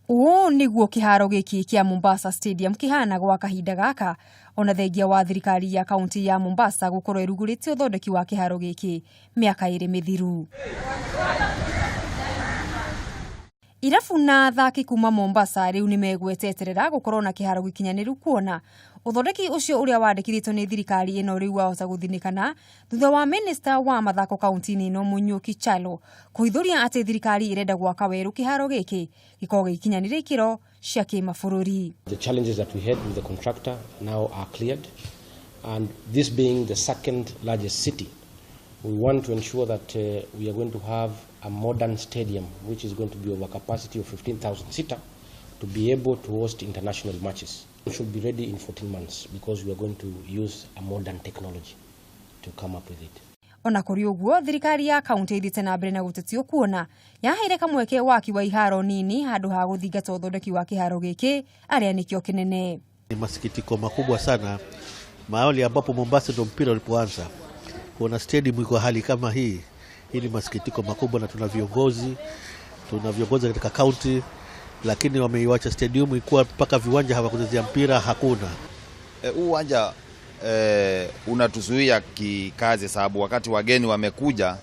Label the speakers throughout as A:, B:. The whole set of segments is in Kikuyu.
A: Ũũ nĩguo kĩharo gĩkĩ kĩa Mombasa Stadium kĩhana gwa kahinda gaka, ona thengia wa thirikari ya kaunti ya Mombasa gũkorwo ĩrugũrĩtie ũthondeki wa kĩharo gĩkĩ mĩaka ĩrĩ mĩthiru. Irabu na athaki kuma Mombasa rĩu nĩmegweteterera gũkorwo na kĩharo gĩkinyanĩru kuona ũthondeki ũcio ũrĩa wandĩkithĩtio nĩ thirikari ĩno rĩu wahota gũthinĩkana thutha wa minista wa mathako kaunti-inĩ ĩno Mũnyuki Kyalo kũhithũria atĩ thirikari ĩrenda gwaka werũ kĩharo gĩkĩ gĩkorwo gĩgĩkinyanĩria ikĩro cia kĩmabũrũri.
B: The challenges that we had with the contractor now are cleared, and this being the second largest city, we want to ensure that we are going to have a modern stadium which is going to be of a capacity of 15,000 seater to be able to host international matches. It should be ready in 14 months because we are going to use a modern technology to come up with it.
A: Ona kũrĩ ũguo, thirikari ya kaunti ĩthiĩte na mbere na gũtetio kuona yaheire kamweke waki wa iharo nini handũ ha gũthingata ũthondeki wa kĩharo gĩkĩ arĩa nĩkĩo kĩnene.
C: Ni masikitiko makubwa sana mahali ambapo Mombasa ndo mpira ulipoanza, kuona stadium iko hali kama hii. Hii ni masikitiko makubwa, na tuna viongozi katika kaunti, lakini wameiwacha stadium ikuwa mpaka viwanja hawakuchezea mpira hakuna.
D: Huu uwanja unatuzuia kikazi, sababu wakati wageni wamekuja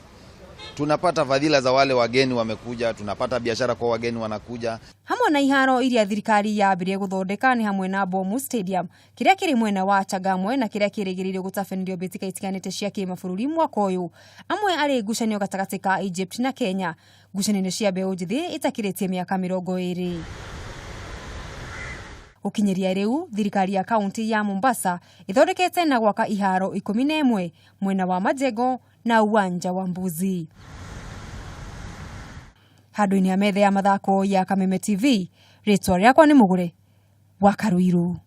D: tunapata fadhila za wale wageni wamekuja, tunapata biashara kwa wageni wanakuja.
A: Hamwe na iharo iria thirikari yambirie gũthondeka nĩ hamwe na Bomu Stadium kĩrĩa kĩrĩ mwena wa Changamwe na kĩrĩa kĩrĩgĩrĩirwo gũtabanĩrio mbĩtĩka itiganĩte cia kĩmabũrũri mwaka ũyũ, amwe arĩ ngucanio gatagatĩ ka Egypt na Kenya, ngucanio cia mbeũ njĩthĩ ĩtakĩrĩtie mĩaka 20. Gũkinyĩria rĩu, thirikari ya kaunti ya Mombasa ĩthondekete na gwaka iharo 11 mwena wa Majengo na uwanja wa Mbuzi. Handũ-inĩ ha metha ya mathako ya Kameme TV, rĩtwa rĩakwa nĩ Mũgũre wa Karuiru.